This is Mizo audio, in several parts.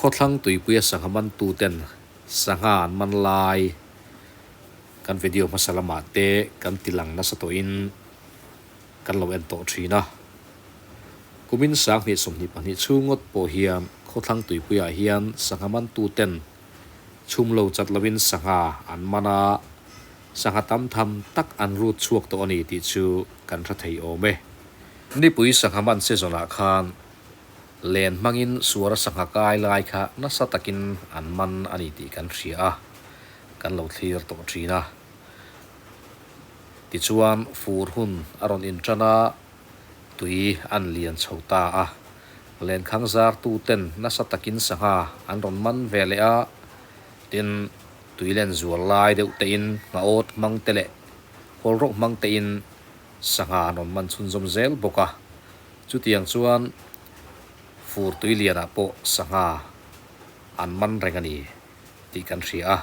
Khawthlang tuipuia sangha mantuten sangha an man lai kan video hmasa lamah te kan ti lang nasa tawhin kan lo en tawh thin a. Kumin sanghnih 22 chhung ngawt pawh hian khawthlang tuipuiah hian sangha mantuten chhum lo chat lovin sangha an man a, sangha tam tham tak an rut chhuak tawh a ni tih chu kan hre thei awm e. Nipui sangha man season ah khan Len hmangin suara sangha kai lai kha nasa takin an man a ni tih kan hria a, kan lo thlir tawh thin a. Tichuan fur hun a rawn intan a, tui an lian chho ta a. Lenkhang zartuten nasa takin sangha an rawn man ve leh a, tin tui len zual lai deuh tein nghaawt hmang te leh hawlrawk hmang tein sangha an rawn man chhunzawm zel bawk a. Chutiang chuan fur tui lianah pawh sangha an man reng a ni tih kan hria a,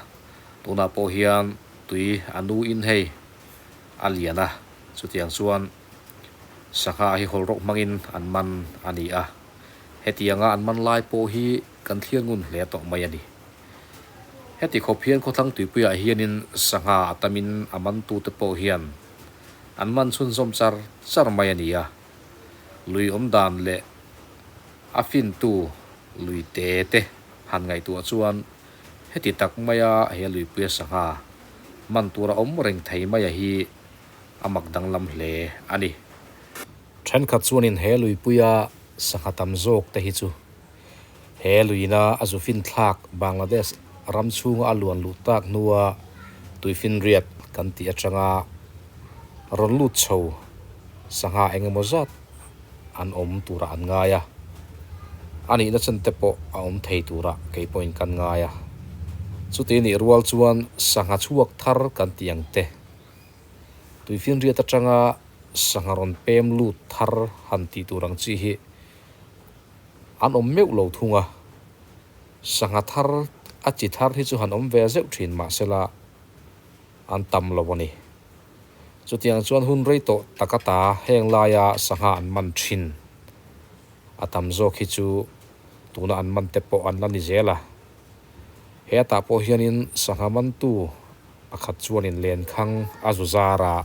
tunah pawh hian tui a nuin hei a lian a, chutiang chuan sangha hi hawlrawk hmangin an man a ni a, hetianga an man lai pawh hi kan thlir ngun hle tawh mai a ni. Heti khawp hian khawthlang tuipuiah hianin sangha a tamin a mantute pawh hian an man chhunzawm char char mai a ni a. Lui awm dan leh a fintu lui te te han ngaihtuah chuan heti tak maia he luipuia sangha man tura awm reng thei maia hi a mak danglam hle a ni. Thenkhat chuanin he luipuia sangha tam zawk te hi chu he luina a zu finthlak Bangladesh ram chhunga a luan luh tak hnua tuifinriat kan tih atanga rawn lut chho sangha eng emaw zat an awm turah an ngai a, a nihna chen te pawh a awm thei turah kei pawhin kan ngai a. Chuti nih rual chuan sangha chhuak thar kan tih ang te, tuifinriat atanga sangha rawn pem lut thar han tih tur ang chi hi an awm meuh lo thung a, sangha thar a chi thar hi chu han awm ve zeuh thin mahsela an tam lo a ni. Chutiang chuan hun rei tawh tak ata heng laia sangha an man thin a tam zawk hi chu tuna an man te pawh an la ni zel a. He atah pawh hianin sangha mantu pakhat chuanin lenkhang a zu zar a,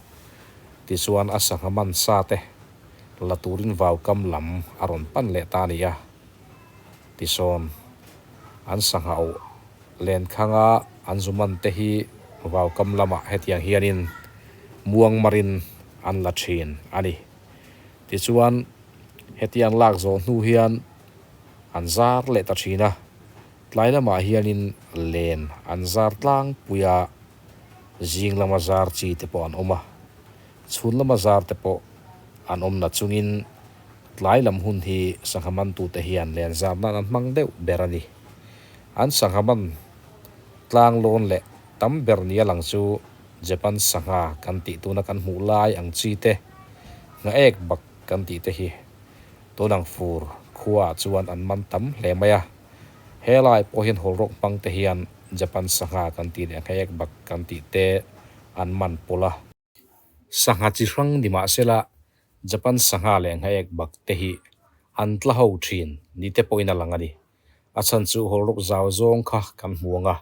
tichuan a sangha man sa te la turin vaukam lam a rawn pan leh ta a ni a. Tisawn an sangha auh Lenkhanga an zu man te hi vaukam lamah hetiang hianin muang marin an la thin a ni. Tichuan, hetiang lak zawh hnu hian an zar leh ta thin a, tlai lamah hianin len an zar tlangpui a, zing lama zar chi te pawh an awm a, chhun lama zar te pawh an awm na chungin tlai lam hun hi sangha mantute hian len zar nan an hmang deuh ber a ni. An sangha man tlang lawn leh tam ber nia lang chu Japan sangha kan tih tuna kan hmuh lai ang chi te, nghaek bak kan tih te hi tunang fur khua ah chuan an man tam hle mai a. He lai pawh hian hawlrawk hmang te hian Japan sangha kan tih leh nghaek bak kan tih te an man pawlh a. Sangha chi hrang ni mahsela Japan sangha leh nghaek bak te hi an tla ho thin ni te pawhin a lang a ni. A chhan chu hawlrawk zau zawng kha kan hmu ang a,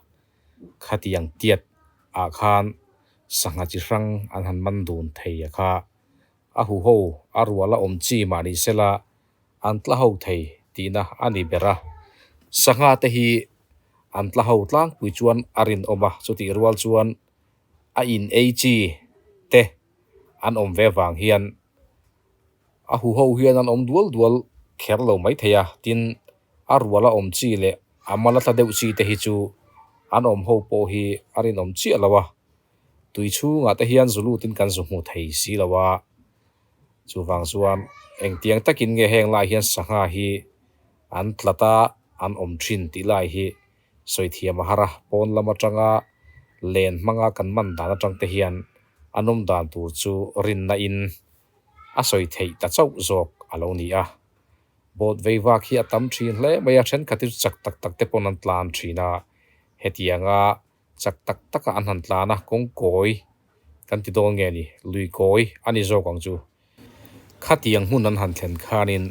khatiang tiat ah khan sangha chi hrang an han man dun thei a kha. A huho a rual a awm chi mah ni sela an tla ho thei tihna a ni ber a. Sangha te hi an tla ho tlangpui chuan a rinawm a, chutih rual chuan a in ei chi te an awm ve vang hian A huho hian an awm dual dual kher lo mai thei a, tin a ruala awm chi leh a mala tla deuh chi te hi chu an awm ho pawh hi a rinawm chiah lo a, tui chhungah te hian zu lutin kan zu hmu thei si lo a, chuvang chuan engtiang takin nge heng lai hian sangha hi an tlat a, an awm thin tih lai hi sawi thiam a har a, pawn lam atanga len hmanga kan man dan atang te hian an awm dan tur chu rinna in a sawi theih ta chauh zawk a lo ni a. Boat vei vak hi a tam thin hle mai a, thenkhat hi chu chak tak tak te pawn an tlan thin a, hetianga chak tak taka an han tlan a, kawngkawi kan ti dawn nge ni, lui kawi a ni zawk ang chu. Khatiang hmun an han thlen khanin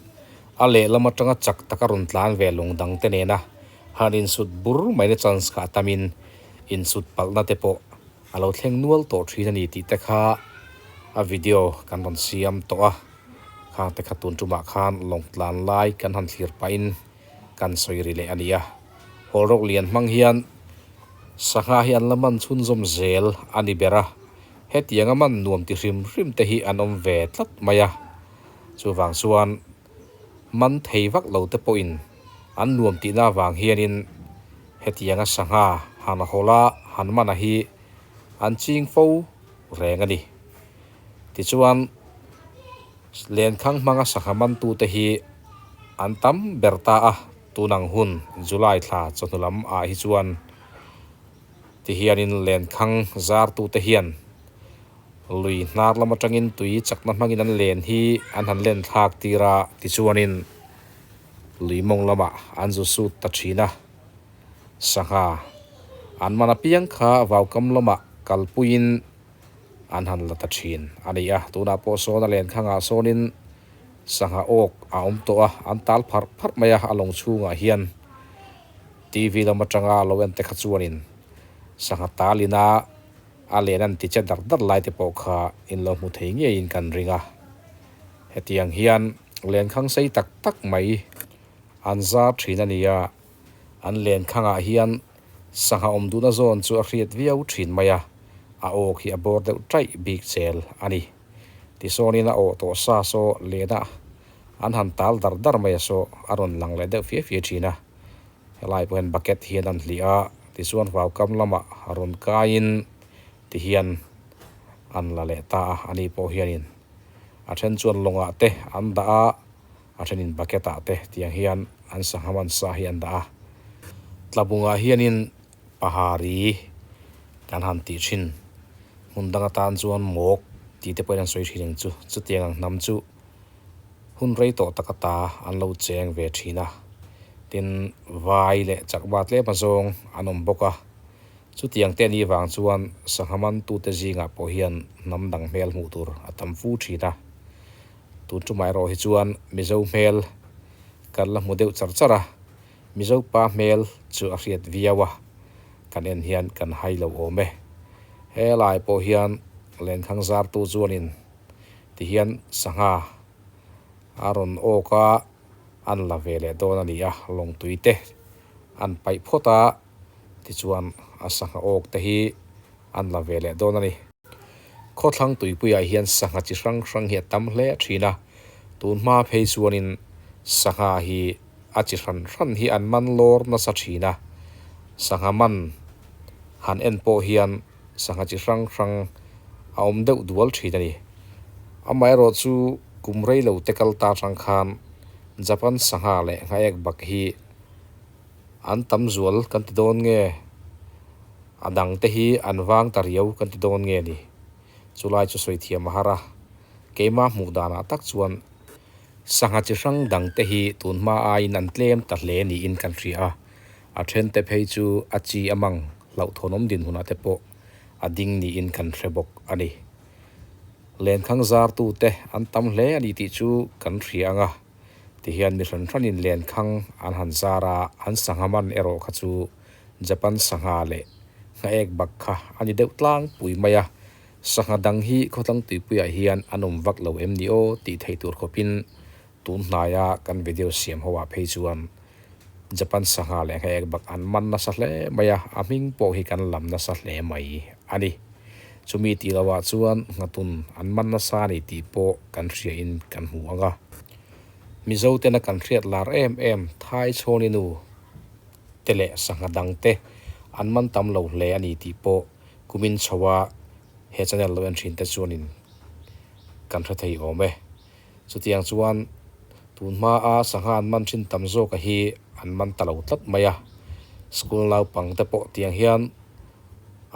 a lehlam atanga chak taka rawn tlan ve lung dang te nena Han insut bur mai na chance kha a tamin insut palhna te pawh a lo thleng nual tawh thin a ni tih te kha a video kan rawn siam tawh a, khang te kha tun tumah khan lawng tlan lai kan han thlir pahin kan sawi ri leh a ni a. Hawl rawk lian hmang hian sangha hi an la man chhunzawm zel a ni ber a, hetianga man nuam ti hrim hrim te hi an awm ve tlat mai a, chuvang chuan man thei vak lo te pawhin an nuam tihna avang hianin hetianga sangha han hawla han mana hi an ching fo reng a ni. Tichuan lenkhang hmanga sangha mantute hi an tam ber ta a, tunang hun July thla chawhnu lam ah hi chuan tihianin lenkhang zartute hian Lui hnar lam atangin tui chakna hmangin an len hi an han len thlak tir a, tichuanin lui mawng lamah an zu sut ta thin a. Sangha an man apiang kha vaukam lamah kalpuiin an han la ta thin a ni a. Tunah pawh sawn a len khangah sawnin sangha awk a awm tawh a, an tal pharh pharh mai a, a lawng chhungah hian TV lam atanga lo en te kha chuanin sangha talina A len an ti che dar dar lai te pawh kha in lo hmu thei ngeiin kan ring a. Hetiang hian lenkhang sei tak tak mai an zar thin a ni a, an lenkhangah hian sangha awm duhna zawn chu a hriat viau thin mai a, a awk hi a bawr deuh taih bik zel a ni. Tisawnin a awh tawh sa saw lena an han tal dar dar mai a saw a rawn lang leh deuh fia fia thin a. Helai pawh hian bucket hian an hlih a, tichuan vaukam lamah rawn kaiin tihian an la leh ta a, ani pawh hianin a then chuan lawngah te an dah a, a thenin bucket ah te tiang hian an sangha man sa hi an dah a. Tlabungah hianin pahari kan han tih thin, hmun dang atan chuan mawk tih te pawhin an sawi thin ang chu, chutiang ang hnam chu. Hun rei tawh tak ata an lo cheng ve thin a, tin vai leh chakma tlem azawng an awm bawk a, chutiang te ni vang chuan sangha mantute zingah pawh hian hnam dang hmel hmuh tur a tam fu thin a, tun tumah erawh hi chuan Mizo hmel kan la hmu deuh char char a, Mizo pa hmel chu a hriat viau a, kan en hian kan hai lo awm e. Helai pawh hian lenkhang zartu chuanin Tihian sangha a rawn awk a, an la ve leh dawn a ni a, lawngtui te an paih phawt a, tichuan a sangha awk te hi an la ve leh dawn a ni. Khawthlang tuipuiah hian sangha chi hrang hrang hi a tam hle thin a, tun hma phei chuanin sangha hi a chi hran hran hi an man lawr nasa thin a, sangha man han en pawh hian sangha chi hrang hrang a awm deuh dual thin a ni. Amaherawh chu kum rei lo te kal ta atang khan Japan sangha leh nghaek bak hi an tam zual kan ti dawn nge, a dang te hi an vang ta riau kan ti dawn nge ni. Chulai chu sawi thiam a har a, keimah hmuh danah tak chuan sangha chi hrang dang te hi tun hma aiin an tlem ta hle niin kan hria a. A thente phei chu a chi a mang hlauhthawnawm dinhmunah te pawh a ding niin kan hre bawk a ni. Lenkhang zartute an tam hle a ni tih chu kan hria ang a, tihian mi hran hranin lenkhang an han zar a, an sangha man erawh kha chu Japan sangha leh nghaek bak kha a ni deuh tlangpui mai a, sangha dang hi khawtlang tuipuiah hian an awm vak lo em ni aw tih theih tur khawpin Tun hnaia kan video siam ho ah phei chuan Japan sangha leh nghaek bak an man nasa hle mai a, a hming pawh hi kan lam nasa hle mai a ni. Chumi tih loh ah chuan nghatun an man nasa a ni tih pawh kan hria in kan hmu ang a. Mizo tena kan hriat lar em em Thai chhawni nu te leh sangha dang te an man tam lo hle a ni tih pawh kumin chho a he channel lo en thin te chuanin kan hre thei awm e. Chutiang chuan tun hmaa sangha an man thin tam zawka hi an man ta lo tlat mai a, school naupang te pawh tiang hian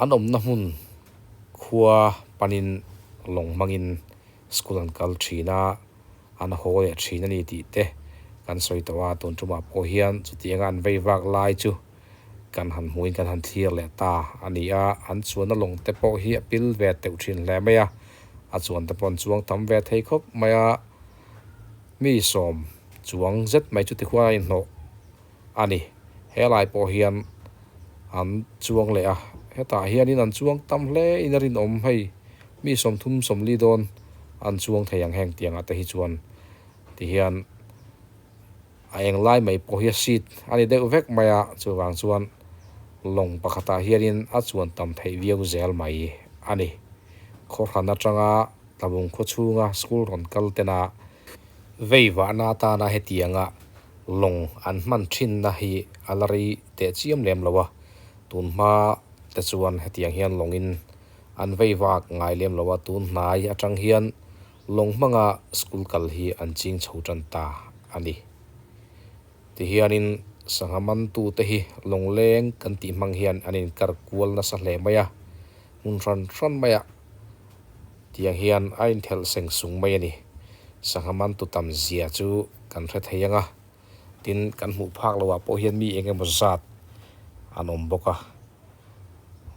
an awmna hmun khua panin lawng hmangin school an kal thin a, an haw leh thin a ni tih te kan sawi tawh a, tun tumah pawh hian chutianga an vei vak lai chu kan han hmuhin kan han thlir leh ta a ni a, an chuanna lawng te pawh hi a pil ve teuh thin hle mai a, a chuan te pawh an chuang tam ve thei khawp mai a, mi sawm chuang zet mai chu tikhuan a inhlawh a ni. Helai pawh hian an chuang leh a, hetah hianin an chuang tam hle in a rinawm hei mi 30 40 dawn an chuang thei ang heng tiangah te hi chuan tihian a eng lai mai pawh hi a seat a ni deuh vek mai a, chuvang chuan lawng pakhatah hianin a chuan tam theih viau zel mai a ni. Khawhran atanga Tlabung khaw chhunga school rawn kal tena vei vahna atana hetianga lawng an hman thinna hi a la rei teh chiam lem lo a, tun hma te chuan hetiang hian lawngin an vei vak ngai lem lo a, tun hnai atang hian lawng hmanga school kal hi an ching chho tan ta a ni. Tihianin sangha mantute hi lawngleng kan tih hmang hian an inkar kual nasa hle mai a, hmun hran hran maiah Tiang hian a inthelh seng sung mai a ni. Sangha mantu tam zia chu kan hre thei ang a, tin kan hmuh phak loh ah pawh hian mi eng emaw zat an awm bawk a.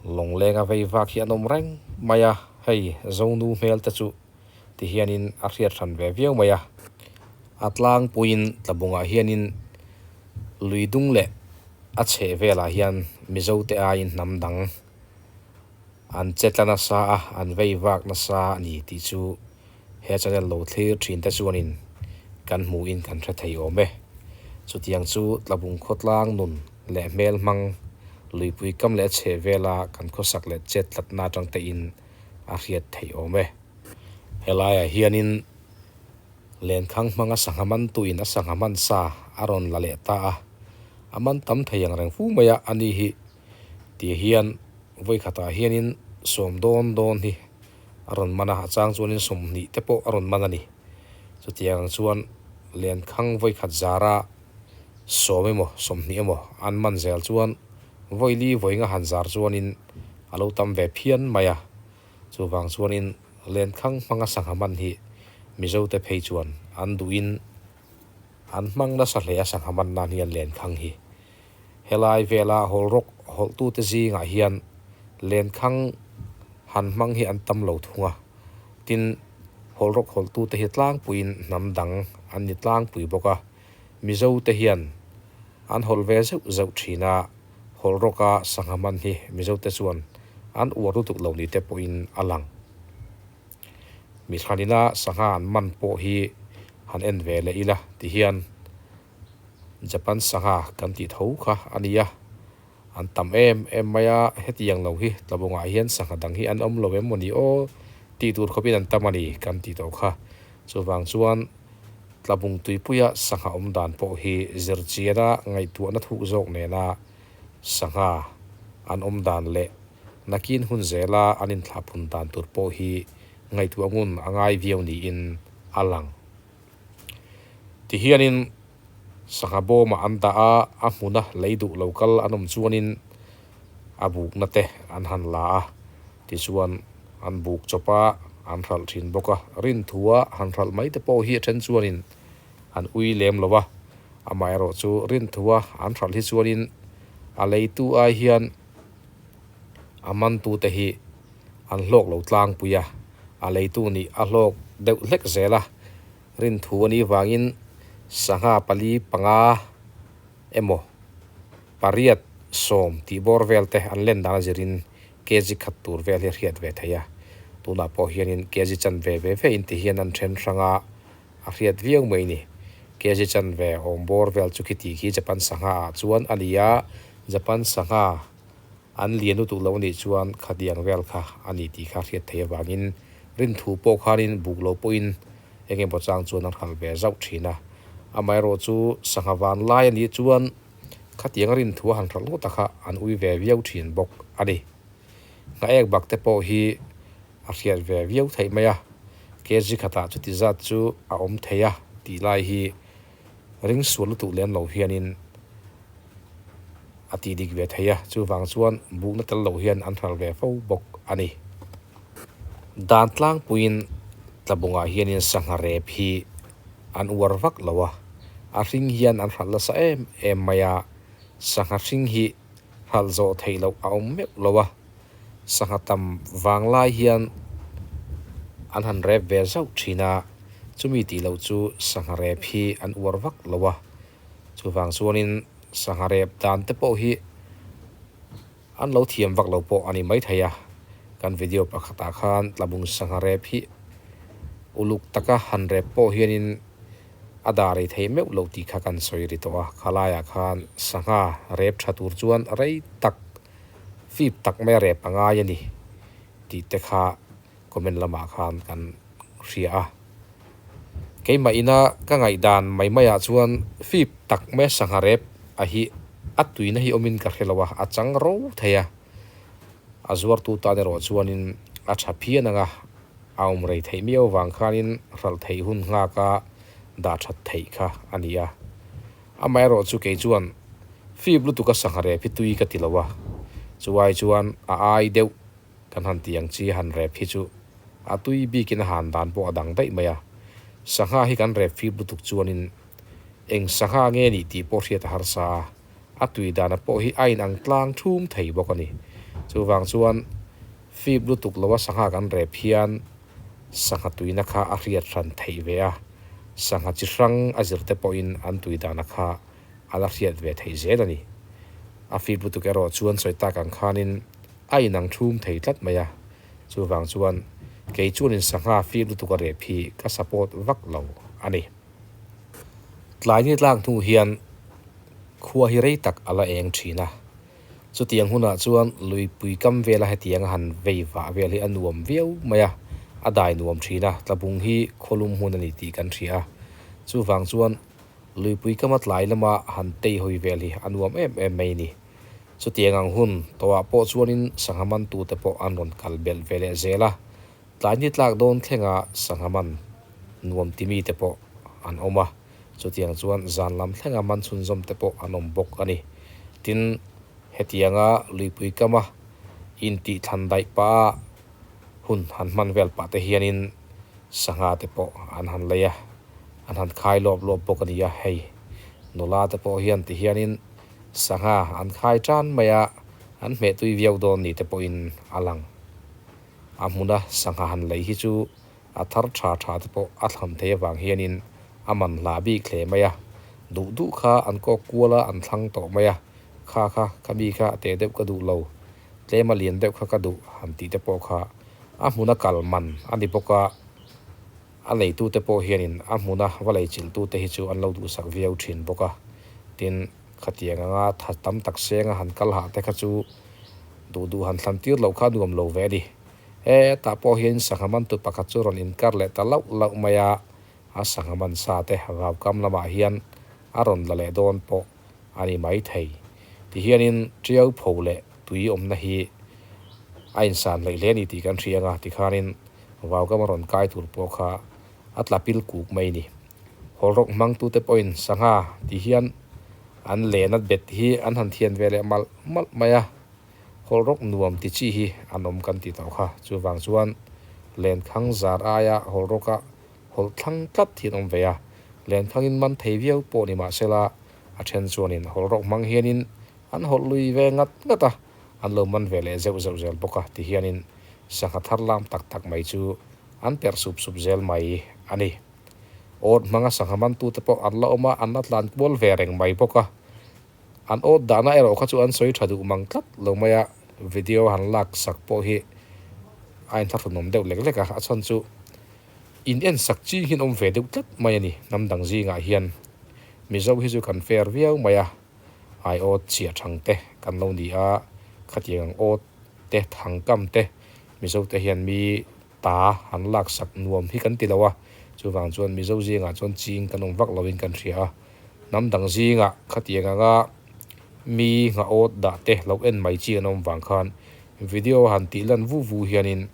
Lawnglenga vei vak hi an awm reng mai a, hei Zonu hmel te chu ti hianin a hriat hran ve viau mai a. A tlangpuiin Tlabungah hianin lui dung leh a chheh velah hian Mizote aiin hnam dang An che tla nasa a, an vei vak nasa a ni tih chu he channel lo thlir thin te chuanin kan hmuhin kan hre thei awm e. Chutiang chu Tlabung khawtlang nun leh hmel hmang, luipui kam leh chheh vela kan khawsak leh chet tlatna atang tein a hriat theih awm e. Helaiah hianin lenkhang hmanga sangha mantuin a sangha hmansa a rawn la leh ta a, a man tam thei ang reng fu mai a, ani hi Tih hian vawi khatah hianin sawm dawn dawn hi a rawn man a, a chang chuanin 20 te pawh a rawn man a ni. Chutiang ang chuan lenkhang vawi khat zara 10 emaw 20 emaw an man zel chuan vawi li vawi nga han zar chuanin a lo tam ve phian mai a. Chuvang chuanin lenkhang hmanga sangha man hi Mizote phei chuan an duhin an hmang nasa hle a sangha man nan hian lenkhang hi. Helai vela hawlrawk hawlhtute zingah hian lenkhang han hmang hi an tam lo thung a, tin hawlrawk hawlhtute hi tlangpuiin hnam dang an ni tlangpui bawk a, Mizote hian an hawlh ve zeuh zeuh thin a, hawlrawka sangha man hi Mizote chuan an uar lutuk lo ni te pawhin a lang. Mihranina sangha an man pawh hi han en ve leh ila ti hian Japan sangha kan tih tho kha a ni a, an tam em em mai a, hetiang lo hi Tlabungah hian sangha dang hi an awm lo em maw ni aw tih tur khawpin an tam a ni kan tih tawh kha. Chuvang chuan Tlabung tuipuia sangha awm dan pawh hi zirchiana ngaihtuahna thuk zawk nena sangha an awm dan leh nakin hun zela an inthlahpun dan tur pawh hi ngaihtuah ngun a ngai viau niin a lang. Tihianin sangha bawmah an dah a, a hmuna lei duh lo kal an awm chuanin a bukna te an han la a, tichuan an buk chawp a, an hralh thin bawk a. Rinthua han hralh mai te pawh hi a then chuanin an ui lem lo a, amaherawh chu rinthua an hralh hi chuanin a leitu ai hian a mantute hi an hlawk lo tlangpui a, a leitu nih a hlawk deuh hlek zel a, rinthu a nih vangin sangha pali panga emaw pariat 10 tih bawr vel te an len dan a zirin kg khat tur vel hi a hriat ve thei a, tunah pawh hianin kg chanve ve ve in ti hian an then hrang a, a hriat viau mai ni. Kg chanve awm bawr vel chu khiti khi Japan sangha ah chuan a ni a, Japan sangha. An lian lutuk lo anih chuan khatiang vel kha a ni tih kha hriat theih avangin rinthu pawh khanin buk lo pawhin eng emaw chang chuan an hralh ve zauh thin a. Amaherawh chu sangha van lai anih chuan khatianga rinthu a han hralh ngawt a kha an ui ve viau thin bawk a ni. Nghaek bak te pawh hi a hriat ve viau theih mai a, kg khatah chuti zat chu a awm thei a tih lai hi ring sual lutuk lem lo hianin a tih dik ve thei a, chuvang chuan bukna tel lo hian an hral ve fo bawk a ni. Dan tlangpuiin Tlabungah hianin sangha rep hi an uar vak lo a, a hring hian an hralh nasa em em mai a, sangha hring hi hralh zawh theih loh a awm meuh lo a, sangha tam vang lai hian an han rep ve zauh thin a, chumi tih loh chu sangha rep hi an uar vak lo a, chuvang chuanin. sangha rep dan te pawh hi an lo thiam vak lo pawh a ni maithei a, kan video pakhatah khan tlabung sangha rep hi uluk taka han rep pawh hianin a dah rei thei meuh lo tih kha kan sawi ri tawh a, khalaiah khan sangha rep tha tur chuan rei tak fip tak mai a rep a ngai a ni tih te kha comment lamah khan kan hria a. Keimah ina ka ngaihdan mai maiah chuan fip tak mai sangha rep a hi a tuina hi awmin ka hre lo a, a chang ro thei a. A zuartu tan erawh chuanin a tha phian ang a, a awm rei theih miau vang khanin hralh theih hun nghaka dah that theih kha a ni a. Amaherawh chu kei chuan fip lutuka sangha rep hi tui ka ti lo a, chuai chuan a ai deuh Kan han ti ang chi han rep hi chu a tui bikin a han dan pawh a dang daih mai a. Sangha hi kan rep fip lutuk chuanin eng sangha nge nih tih pawh hriat a harsa a, a tui dana pawh hi a inang tlang thum thei bawk a ni. Chuvang chuan fip lutuk loa sangha kan rep hian sangha tuina kha a hriat hran theih ve a, sangha chi hrang a zir te pawhin an tui dana kha a la hriat ve theih zel a ni. A fip lutuk erawh chuan sawi tak ang khanin A inang thum thei tlat mai a, chuvang chuan kei chuanin sangha fir lutuk a rep hi ka support vak lo a ni. Tlai ni tlak hnu hian khua hi rei tak a la eng thin a, chutiang hunah chuan luipui kam vela hetiang a han vei vah vel hi a nuam viau mai a, a dai nuam thin a, tlabung hi khawlum hmun a ni tih kan hria a, chuvang chuan luipui kama tlai lama han tei hawi vel hi a nuam em em mai a ni. Chutiang ang hun tawhah pawh chuanin sangha mantute pawh an rawn kal belh ve leh zel a, tlai ni tlak dawn thlenga sangha man nuam ti mite pawh an awm a, chutiang chuan zan lam thlenga man chhunzawm te pawh an awm bawk a ni. Tin, hetianga luipui kama intih thlan daih pah a hun han hman vel pah te hianin sangha te pawh an han lei a, an han khai lawp lawp bawk a ni a, hei nula te pawh hian ti hianin Sangha an khai tan mai a, an hmeh tui viau dawn ni te pawhin a lang. A hmuna sangha han lei hi chu a thar tha tha te pawh a thlan thei avang hianin a man hla bik hle mai a. Duh duh kha an kawk kual a, an thlang tawh mai a, kha kha ka mi kha a teh deuh ka duh lo, tlem a lian deuh kha ka duh han tih te pawh kha a hmuna kal man a ni bawk a. A leitute pawh hianin a hmuna va lei chilhtute hi chu an lo duhsak viau thin bawk a. Tin, khatiang anga tha tam tak senga han kal hah te kha chu duh duh han thlan tir loh kha a nuam lo ve a ni. He tah pawh hian sangha mantu pakhat chu rawn inkar leh ta lauh lauh mai a, a sangha man sa te vaukam lamah hian a rawn la leh dawn pawh a ni mai thei. Tihianin tiau pho leh tui awmna hi a insan hleih hle a ni tih kan hria anga tikhanin Vaukam a rawn kai tur pawh kha a tla pil kuk mai a ni. Hawlrawk hmangtute pawhin sangha ti hian an len a bet hi an han thian ve leh malh malh mai a, hawlrawk nuam ti chi hi an awm kan ti tawh kha. Chuvang chuan lenkhang zar aia hawlrawka hawlh thlang tlat hi an awm ve a, lenkhangin man thei viau pawh ni mahsela a then chuanin hawlrawk hmang hianin an hawlh lui ve ngat ngat a, an lo man ve leh zeuh zeuh zel bawk a ti hianin sangha thar lam tak tak mai chu an perh sup sup zel mai a ni. Awt hmanga sangha mantute pawh an la awm a, an la tlan kual ve reng mai bawk a. An awt dahna erawh kha chu an sawi tha duh mang tlat lo mai a, video han lak sak pawh hi a inthlahrunawm deuh lek lek a, a chhan chu in en sak ching hian awm ve deuh tlat mai a ni. Hnam dang zingah hian Mizo hi chu kan fair viau mai a, aiawt chhiah thang te kan lo ni a, khatiang ang awt te thang kam te Mizo te hian mi ta han lak sak nuam hi kan ti lo a, chuvang chuan Mizo zingah chuan ching kan awm vak lovin kan hria a, hnam dang zingah khatiang anga mi ngha awt dah te lo en mai chi an awm vang khan video han tih lan vu vu hianin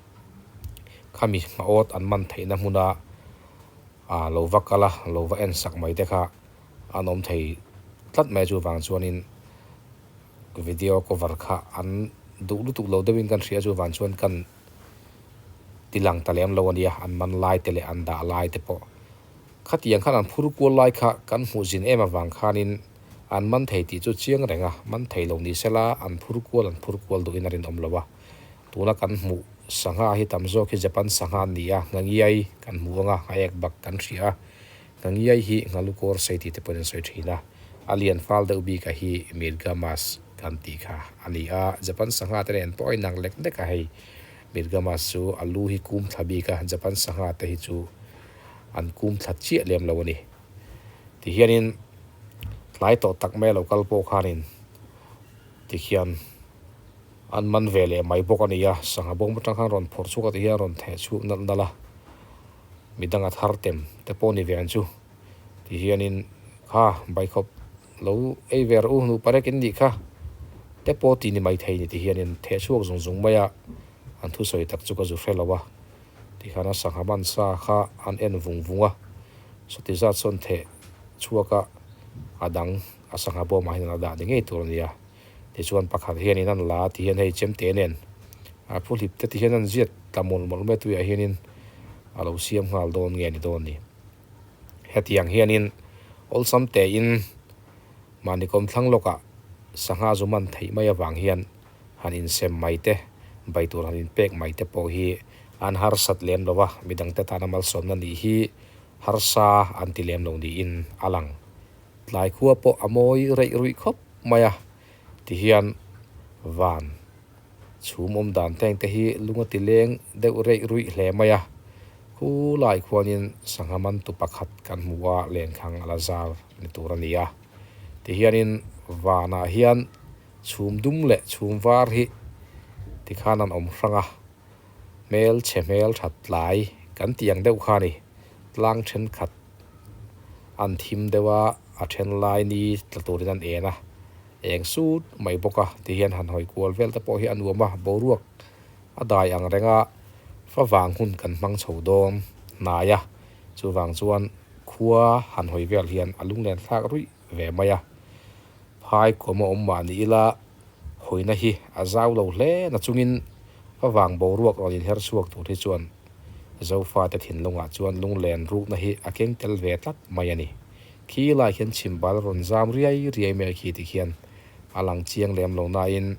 khami ngha awt an man theihna hmuna lo va kal a, lo va en sak mai te kha an awm thei tlat mai a chuvang chuanin video cover kha an duh lutuk lo deuhin kan hria chuvang chuan kan ti lang ta lem lo a nia an man lai te leh an dah lai te pawh khatiang khan an phur kual lai kha kan hmuh zin em avang khanin an man thei tih chu chiang reng a man thei lo ni sela an phur kual an phur kual duhin a rinawm lo a tuna kan hmuh sangha hi tam zawk hi Japan sangha an ni a ngangiai kan hmu anga a ek bak kan hria a. Ngangiai hi Nghalukawr sei tih te pawhin an sawi thin a. A lian fal deuh bik a hi Mirgamas kan tih kha a ni a, Japan sangha te nen pawh a inang lek lek a hei. Mirgamas chu a lu hi kum thla bik a, Japan sangha te hi chu an kum thla chiah lem lo a ni. Tihianin tlai tawh tak mai a lo kal pawh khanin tikhian an man ve leh mai bawk a ni a, sangha bawm atang khan rawn phawrh chhuak a tihian rawn theh chhuak nalh nalh a, midang a thar tem te pawh ni ve ang chu. Tihianin kha baikhawp lo ei ve rawh u nupa rek in nih kha te pawh tih ni mai thei ni tihianin theh chhuak zung zung mai a, an thusawi tak chu ka zu hre lo a. Tikhan a sangha man sa kha an en vung vung a, sawti zat sawn theh chhuak a, a dang a sangha bawmah hian a dah ni ngei tur a nia. Tichuan pakhat hianin an la ti hian hei chemte nen a phu hlip te ti hian an ziat tla mawlh mawlh mai a tuiah hianin a lo siam nghal dawn nge ni dawn ni. Hetiang hianin awlsam tein mahni kawmthlang lawkah sangha zu man theih mai avang hian han insem mai te, bai tur han inpek mai te pawh hi an harsat lem lo a, midangte tana malsawmna nih hi harsa an ti lem lo niin a lang. Tlai khua pawh a mawi reih ruih khawp mai a, tihian van chhum awm dan teng te hi lung a ti leng deuh reih ruih hle mai a, khu lai khuanin sangha mantu pakhat kan hmu a, lenkhang a la zar ni tur a ni a, tihianin vanah hian chhum dum leh chhum var hi tikhan an awm hrang a, hmel chhe hmel that tlai kan tih ang deuh kha a ni, tlang thenkhat an thim deuh a, a then lai ni tla turin an en a, eng sut mai bawk a ti hian han hawi kual vel te pawh hi a nuam a, boruak a dai ang reng a, favang hun kan hmang chho dawn hnai a, chuvang chuan khua han hawi vel hian a lunglen thlak ruih ve mai a, phai kawm a awm mah ni ila hawina hi a zau lo hle na chungin favang boruak rawn inher chhuak tur hi chuan Zofate thinlungah chuan lunglen rukna hi a keng tel ve tlat mai a ni. Khi lai khian chhimbal rawn zam riai riai mai khi ti khian a lang chiang lem lo nain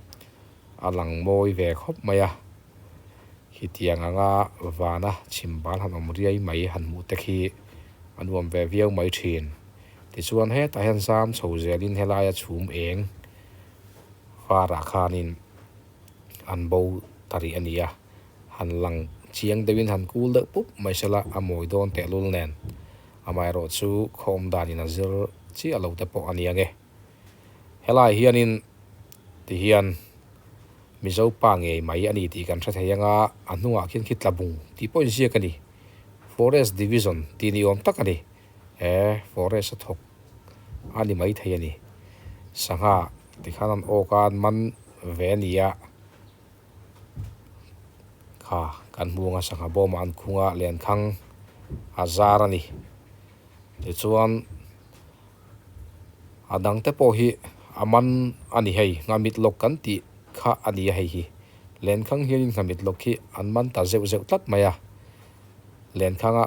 a lang mawi ve khawp mai a. Khitiang anga vana chhimbal han awm riai mai han hmuh te khi a nuam ve viau mai thin. Tichuan hetah hian zam chho zelin helaia chhum eng varah khanin an bo ta rih a ni a. Han lang chiang deuhin han kul deuh pup mai sela a mawi dawn tehlul nen amaherawh chu khawm danin a zir chiah lo te pawh a ni ange. Helai hianin tihian Mizo pa ngei mai a ni tih kan hre thei anga a hnungah khian khi Tlabung tih pawh inziak a ni. Forest Division tih ni awm tak a ni. He forest a thawk a ni mai thei a ni. Sangha tikhan an awk a an man ve a ni a. Kha kan hmuh anga sangha bawmah an khung a lenkhang a zar a ni tichuan a dang te pawh hi a man a ni hei nghamit lawk kan tih kha a ni a hei hi lenkhang hianin nghamit lawk hi an man ta zeuh zeuh tlat mai a lenkhanga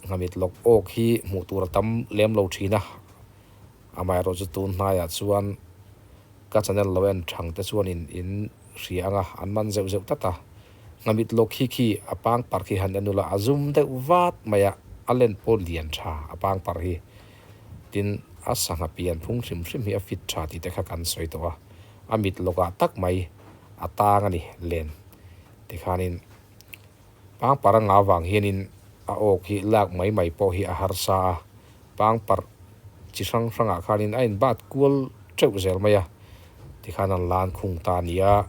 nghamit lawk awk hi hmuh tur a tam lem lo thin a amaherawhchu chu tun hnaiah chuan. Ka channel lo en thang te chuanin in hria anga an man zeuh zeuh tlat a, Nghamit lawk hi khi a pang parh khi han en ula a zum deuh vat mai a, a len pawh lian tha a pang parh hi. Tin, a sangha pian phung hrim hrim hi a fit tha tih te kha kan sawi tawh a, a mit lawkah tak mai a tang a ni len tikhanin pang parh a ngah vang hianin a awk hi lak mai mai pawh hi a harsa a, pang parh chi hrang hrangah khanin a inbat kual teuh zel mai a, tikhan an lan khung ta a ni a.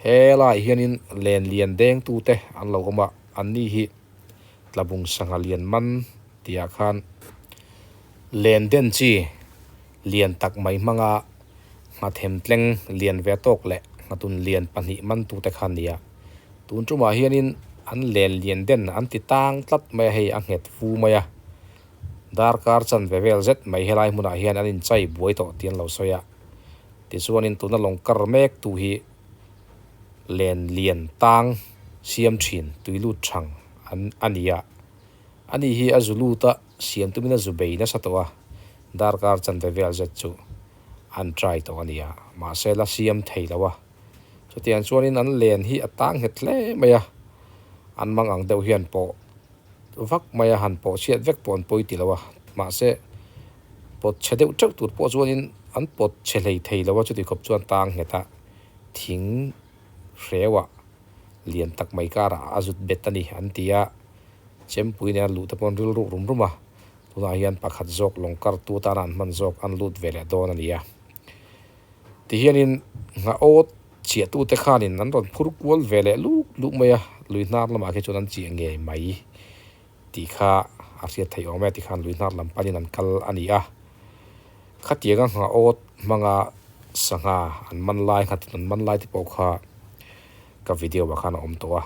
Helaiah hianin len lian dengtute an lo awm a, anni hi Tlabung sangha lian man tihah khan len den chi lian tak mai hmanga nghathem tleng lian ve tawk leh nghatun lian pahnih mantute kha a ni a. Tun tumah hianin an len lian den an ti tang tlat mai a, hei a nghet fu mai a. Darkar chanve vel zet mai helai hmunah hian an inchai buai tawh tih an lo sawi a. Tichuanin tuna lawng kar mek tu hi len lian tang siam thin tui lut thang an a ni a. Ani hi a zu lut a, siam tumin a zu bei nasa tawh a, darkar chanve vel zet chu an try tawh a ni a, mahse la siam thei lo a. Chutiang chuanin an len hi a tang nghet hle mai a, an mang ang deuh hian pawh vak mai a, han pawh chhiat vek pawh an pawi ti lo a, mahse Pawt chhe deuh teuh tur pawh chuanin an pawt chhe hlei thei lo a, chuti khawp chuan tang nghet a thing hreuah lian tak mai karah a zut bet a ni an ti a, chempui nen a luh te pawh an rilruk rum rum a, tunah hian pakhat zawk lawng kartu atana an hman zawk an lut ve leh dawn a ni a. Tihianin nghah-awt chiahtute khanin an rawn phur kual ve leh luk luk mai a, lui hnar lamah khi chuan an chiah ngei mai tih kha a hriat theih awm e tikhan lui hnar lam panin an kal a ni a. Khatianga nghah-awt hmanga sangha an man lai nghatin an man lai te pawh kha ka video ah khan a awm tawh a.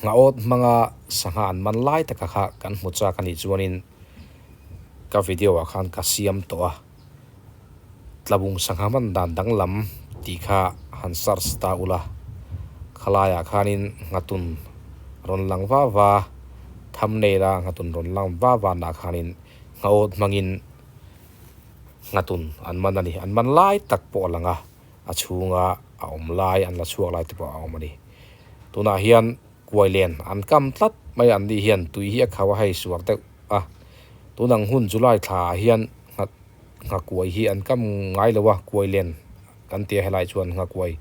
Nghah-awt hmanga sangha an man lai taka kha kan hmu chak a nih chuanin ka video ah khan ka siam tawh a. Tlabung sangha man dan danglam tih kha han search ta ula, khalaiah khanin nghatun rawn lang va va, thumbnail a nghatun rawn lang va va nah khanin nghaawt hmangin nghatun an man a ni. An man lai tak pawh a lang a, a chhunga a awm lai an la chhuak lai te pawh a awm a ni. Tunah hian kuai len an kam tlat mai a, an ni hian tui hi a khauh a hei suar deuh a, tunang hun July thla ah hian nghat nghakuai hi an kam ngai lo a, kuai len kan ti a helai chuan nghakuai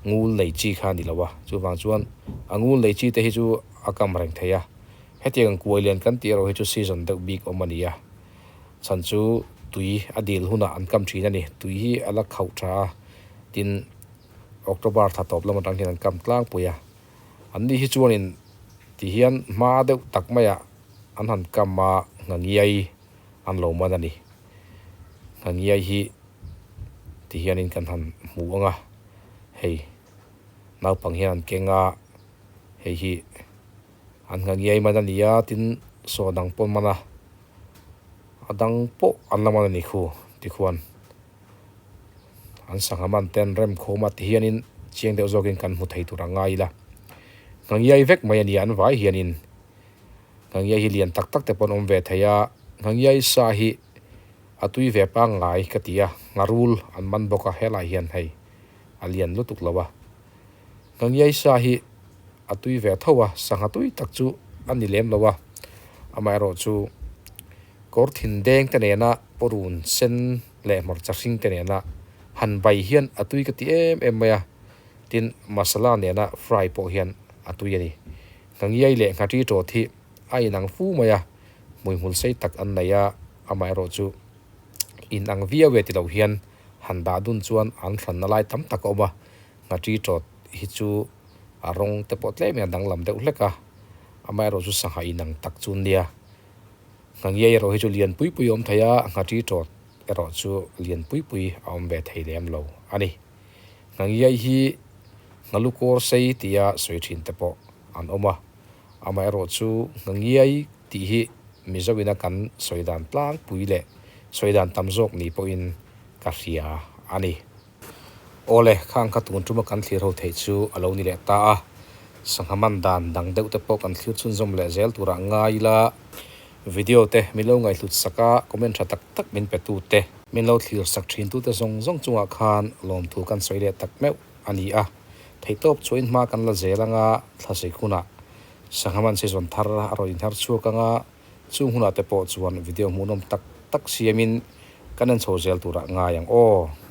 ngul nei chi kha a ni lo a, chuvang chuan a ngul nei chi te hi chu a kam reng thei a, hetiang kuai len kan tih erawh hi chu season deuh bik awm a ni a, chhan chu tui a dil hunah an kam thin a ni, tui hi a la khauh tha a, tin October thla tawp lam atang hian an kam tlangpui a, an ni hi chuanin tihian hma deuh tak maiah an han kam a nghangiai. an lo man a ni. Ngangiai hi ti hianin kan han hmu ang a, hei naupang hian an keng a, hei hi an ngangiai man a ni a, tin saw dang pawh an man a, a dang pawh an la man a ni khu tikhuan an sangha man te an rem khawm a ti hianin chiang deuh zawkin kan hmu thei tur a ngai ila. Ngangiai vek mai a ni a an vai hianin. Ngangiai hi lian tak tak te pawh an awm ve thei a, Ngangiai sa hi a tui ve pangngai ka ti a, ngharul an man bawk a helai hian hei a lian lutuk lo a. Ngangiai sa hi a tui ve tho a, sangha tui tak chu a ni lem lo a, amaherawh chu kawr thin deng te nena pawrun sen leh hmarcha hring te nena han bai hian a tui ka ti em em mai a, tin masala nena fry pawh hian a tui a ni. Ngangiai leh Nghatri tawt hi a inang fu mai a, hmuihmul sei tak an nei a, amaherawh chu inang viau e ti lo hian han dah dun chuan an hranna lai tam tak a awm a, Nghatri tawt hi chu a rawng te pawh tlemin a danglam deuh hlek a, amaherawh chu sangha inang tak chu nia. Ngangiai erawh hi chu lian pui pui a awm thei a, Nghatri tawt erawh chu lian pui pui a awm ve thei lem lo a ni. Ngangiai hi Nghalu kawr sei tia sawi thin te pawh an awm a, amaherawhchu Ngangiai tih hi Mizo ina kan sawi dan tlangpui leh sawi dan tam zawk ni pawhin ka hria a ni. Awle, khang kha tun tuma kan thlir ho theih chu a lo ni leh ta a, sangha man dan dang deuh te pawh kan thlir chhunzawm leh zel turah ngai ila, video te min lo ngaihhlut sak a, comment tha tak tak min pe tu te, min lo thlir sak thin tu te zawng zawng chungah khan lawmthu kan sawi leh tak meuh. a ni a, theihtawp chuain hma kan la zel anga thlasik hunah sangha man season thar a rawn inher chhuak anga chung hunah te pawh chuan video hmuhnawm tak tak siamin kan en chho zel turah ngai ang aw.